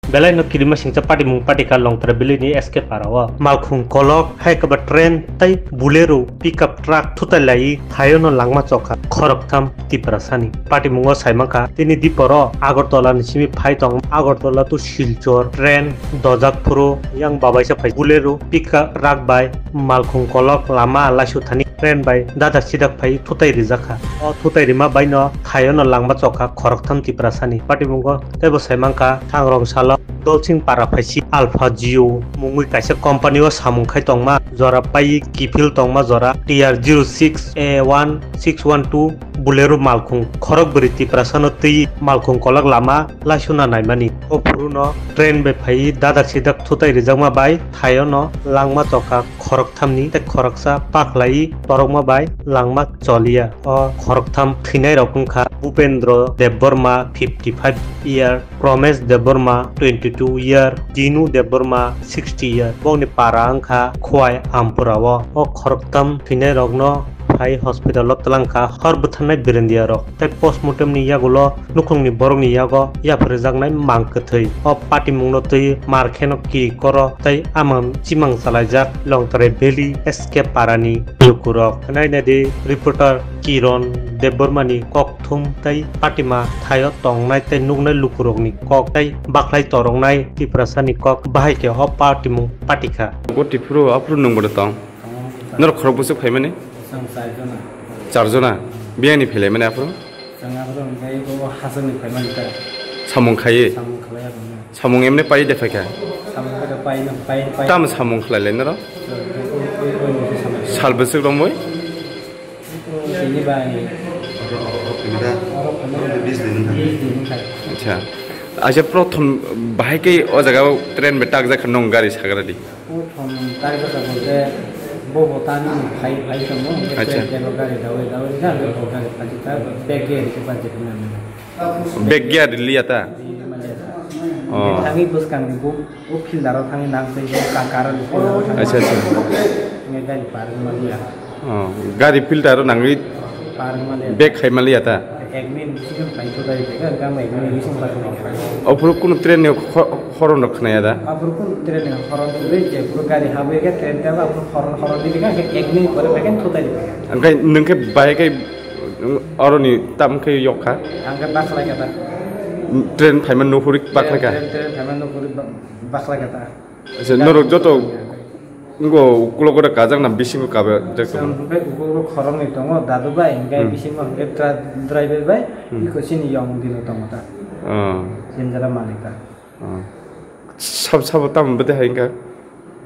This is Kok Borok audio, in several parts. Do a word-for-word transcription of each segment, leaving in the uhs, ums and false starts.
Belai no kirima singcha patimung patikha Longtra Valley ni S K para o. Malkhung kolok, hai khe ba train tei Bolero pickup truck thutai lai thaio no langma chokha khoroktham Tiprasani. Patimungo saimankha tini diporo Agartala ni simi phai tong, Agartala to Silchar train dojak phuru yang babaisa phai Bolero pickup truck bai Malkhung kolok lama laisu thani train bai dadak sidak phai thutai rijak kha. O thutai rima bai no thaio no langma chokha khoroktham Tiprasani. Patimungo teibo saimankha thangrong salo Dolsing para phaisi Alpha Jio mungwi kaisa company o samung khai tongma jora pai kiphil tongma jora T R zero six A one six one two Bolero malkhung khorok bwrwi Tiprasano twi malkhung kolok lama laisuna naimani. O phuru no train bai phai dadak sidak thutai rijakma bai thaio no langma chokha khoroktham ni tei khoroksa pakhlai torokma bai langma choliya. O khoroktham thwinai rok wngkha Bhupendra Debbarma fifty five year, Promesh Debbarma twenty two year, Dinu Debbarma sixty year. Bongni para wngkha Khowai Ampura o. O khoroktham thwinai rokno phai hospital o twlang kha hor bwtharnai birindia rok. Tei postmortem ni yagulo nukhungni borokni yago yapharjaknai mang kwthwi. O patimungno twi mar kheno kiri koro tei amang chimang chalaijak Longtrai Valley S K parani lukurok. Nainadi reporter Kiron Debbarmani kokthum tei patima thaio tongnai tei nuknai lukurokni kok tei baklai toroknai Tiprasani kok bahai khe o patimung patikha. Goti phuru aphuru nwng bodo tong. Norok khorok bwswk phaimani? Chwng char jona. Char jona? Biyani phailaimani aphuru? Chwng aphuru hwnkhe bo hachwkni phaimani ta. Samung khaiwi? Samung khlai aphuru. Samung emne pai de phaikha? Samung khe pai no, pai, pai. Tamo samung khlailai norok? Chwng oi, oi, oi, oi, samung. Sal bwswk romwi? Tini bai. Oro, oro, oro, oro, oro, oro, bis din wngkha. Bis din wngkha. Acha. Acha, prothom bahai khe o jaga o train bai takjak kha nong gari sagra di? Prothom takjak kha bolte bo bo tani phai, phai tongo, hwnkhe Acha. Train tebo gari dawi, dawi wngkha, hwnkhe bo gari phaijak kha, bag gari khe phaijak kha nang. Bag gari liya ta? Di maliya ta. Oh. Thangwi bwskang ni bo O filter o thangwi nang tei ka-, current filter o thangwi. Acha, acha. Nge gari par wngma liya. Oh, gari filter o nangwi Par wngma liya. Bag khai ma liya ta? Ek minute bisingo khai to gari tei ka, gam ek minute bisingo khai to gari. Ophuru kunu train ni ho-, horon rok khna ya da? Ophuru kunu train ni horon tei je puru gari habwi khe train tei ophuru horon, horon di ka, ek minute pore phaikhe to gari. Angkai nwng khe bahai khe oroni tam khe yok kha? Ang khe bakhlai kha ta. Train phaima nuhuri bakhlai kha? Train, train phaima nuhuri ba-, bakhlai kha ta. Acha, norok joto ngo ukulo gore kajak na bisingo kabe jak Chwng tongma? Hwnkhe ukulo khoroknwi tongo, dadu bai, hwnkhe Hmm. bisingo hwnkhe tra-, driver bai, Hmm. biko chini yong dino tongo ta. Oh. Chini jora malik ta. Oh. Sab sabo tamo bwtwi hai wngkha?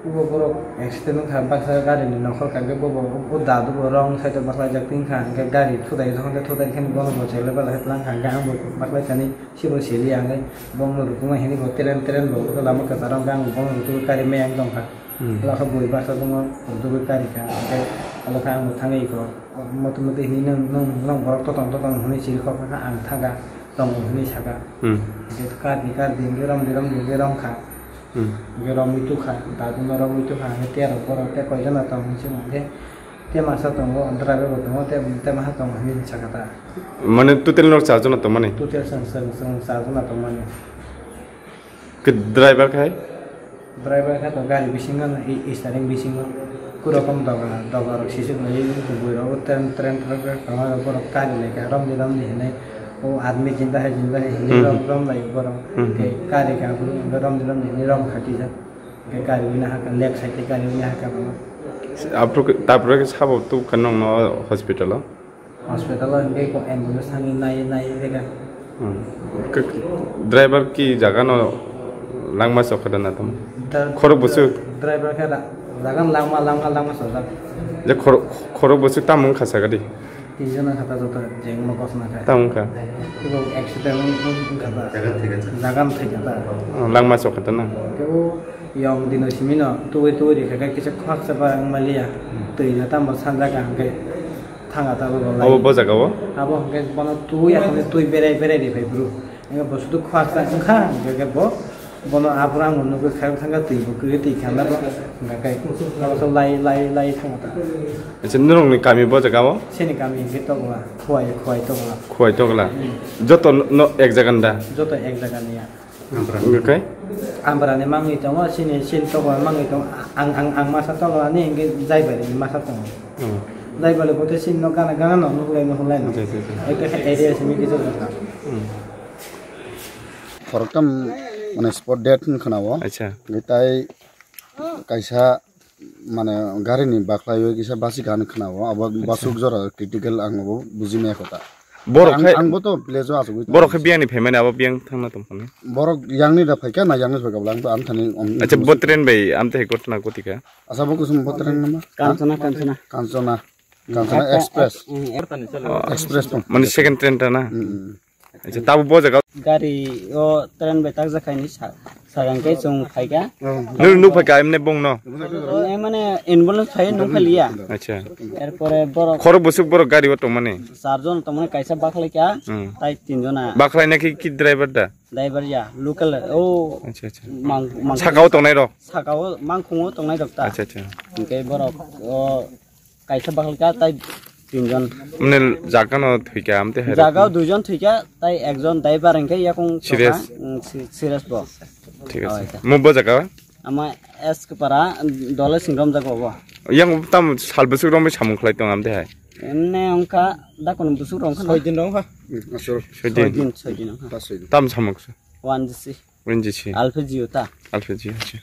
Ubo borok accident wngkha, baksa gari ni nokhor kha, hwnkhe bobo o dadu bo wrong side o bakhlai jak twi wngkha, hwnkhe gari thudai jak, hwnkhe thudai khe bono bo chele bala khe tlang kha, hwnkhe ang bo bakhlai thani. Sibo sili ang, bongno rukuma hini bo tren tren bo, lama kwcharo ang bongno rukuma kari meyang tongkha. Hmm. Lama khe bui baksa bongno rukuma kari kha, hwnkhe abo khe ang bo thangwi kho. Moto moto hini nang, nang, nang borok totong totong hwnwi siri kho kha, ang thangkha, tongo hwnwi sakha. Hmm. Hwnkhe kardi kardi hwnkhe romdi romdi hwnkhe romkha. Hmm. Hwnkhe romwi tukha, daduno romwi tukha, hwnkhe tei rok borok tei koijono tong hwnwi se hwnkhe tei masa tongo, driver bo tongo, tei, tei masa tongo hwnwi sakha ta. Mane total no char jona tongmani? Total chwng, chwng, chwng char jona tongmani. Ke driver khai? Driver khai to gari bisingo no, i, i steering bisingo. Kuro kom doga, doga rok sisik lai, bui rok train, train, train, train, tongma rok borok kari lai kha, romdi, romdi hinwi. O admi jinda hai, jinda hai hinwi Hmm. rom, rom lai borok. Hmm. Ke kari kha, bui romdi, romdi hinwi rom kha kisa. Ke gari wina hakha, left side ke gari wina hakha bono. Aphuru ke, tapre ke sabo tubukha nongno hospital o? Hospital o hwnkhe ko ambulance thangwi nai, nai rega. Hmm. Ke, driver ki jaga no langma chokha da na tamo? Dra-, Khorok bwswk? Driver khe ra-, jaga langma, langma, langma chojak. Je khor-, khorok bwswk tamo wngkha sa gari? Tini jona kha ta joto jeng no kosna kha. Tamo wngkha? Ibo accident wng-, wng-, wngkha ta. Jaga thwi kha ta. Jaga thwi kha ta. Oh, langma chokha ta na? Kebo yong dino simi no tubui tubui rikha khe kisa khwaksa ba wng maliya. Hmm. Twi no tamo sanjak ang khe. Thanga ta bo lai. Abo bo jaga o? Abo hwnkhe bono twi, akhone twi berai berai ri phai bru. Hwnkhe bo sudu khwak sa wngkha, hwnkhe bo bono aphuru ang nugwi kha, thangkha twi bo kwrwi twi kha na bo. Hwnkhe abo khe lai, lai, lai thangkha ta. Acha, norokni kami bo jaga o? Sini kami hwnkhe Tokla, Khowai, Khowai Tokla. Khowai Tokla. Hmm. Joto no ek jaga ni da? Joto ek jaga ni ya. Hwnkhe? Ambrani mangwi tongo, sini, sini tokla mangwi tongo. Ang, ang, ang masa tokla ni hingke Jaibali ni masa tongo. Hmm. Jaibali bote sini no gana, gana no nuhlai, nuhlai no. Jai, jai, jai. Ekta khe area simi kisa jaka. Hmm. Khoroktham, mane, spot dead hin khwnao. Acha. Tai kaisa, mane, gari ni baklai o kisa basi gan khwnao. Abo basuk jora critical ang bo bujimaya kota. Borok ang, khai, ang bo to village o asugwi borok khai tong. Biyang ni phaimani abo biyang thangna tongphani. Borok yang ni da phaikha na yang ni phaikha bwla ang to ang thani om. Acha, bo train bai amte hai ghotna ghotika. Asa bo kusum bo train nama? Kanchana, Kanchana. Kanchana. Kanchana Express. Mm, er- Express tong. Mani second train ta na? Mm, mm. Acha, tabo bo jaga. Gari o train bai takjak khaini sa. Sagang khe chwng phaikha. Nung nuk phaikha emne bong no. O, e mane ambulance phai nung phaliya. Acha. Erpore borok khorok bwswk borok gari o tongmani. Charjon tongmani kaisa bakhlaikha. Hmm. Tai tinjona. Bakhlai na ki, ki driver da? Driver ya, local. O. Acha, acha. Mang, mang. Sakao tongnai rok. Sakao mangkhungo tongnai rok ta. Acha, acha. Hingke borok o kaisa bakhlaikha tai tinjon. Mane jagano thwikha amte hai. Jagao duijon thwikha tai ekjon driver hingke yakung serious? Tongkha, mm, si-, serious bo. Thik ase. Oi, ta. Mo bo jaga? Ama S K para dole singram jaga bo. Yang tam sal bwswk romwi samung khlai tong amte hai. Emne ongkha dakon bwswk rong khana. Soi din rong kha. Hmm, asur. Soi din. Soi din, soi din ongkha. Pas soi din. Tam samung se. One G C. One G C. Alpha Geo ta. Alpha Geo, acha.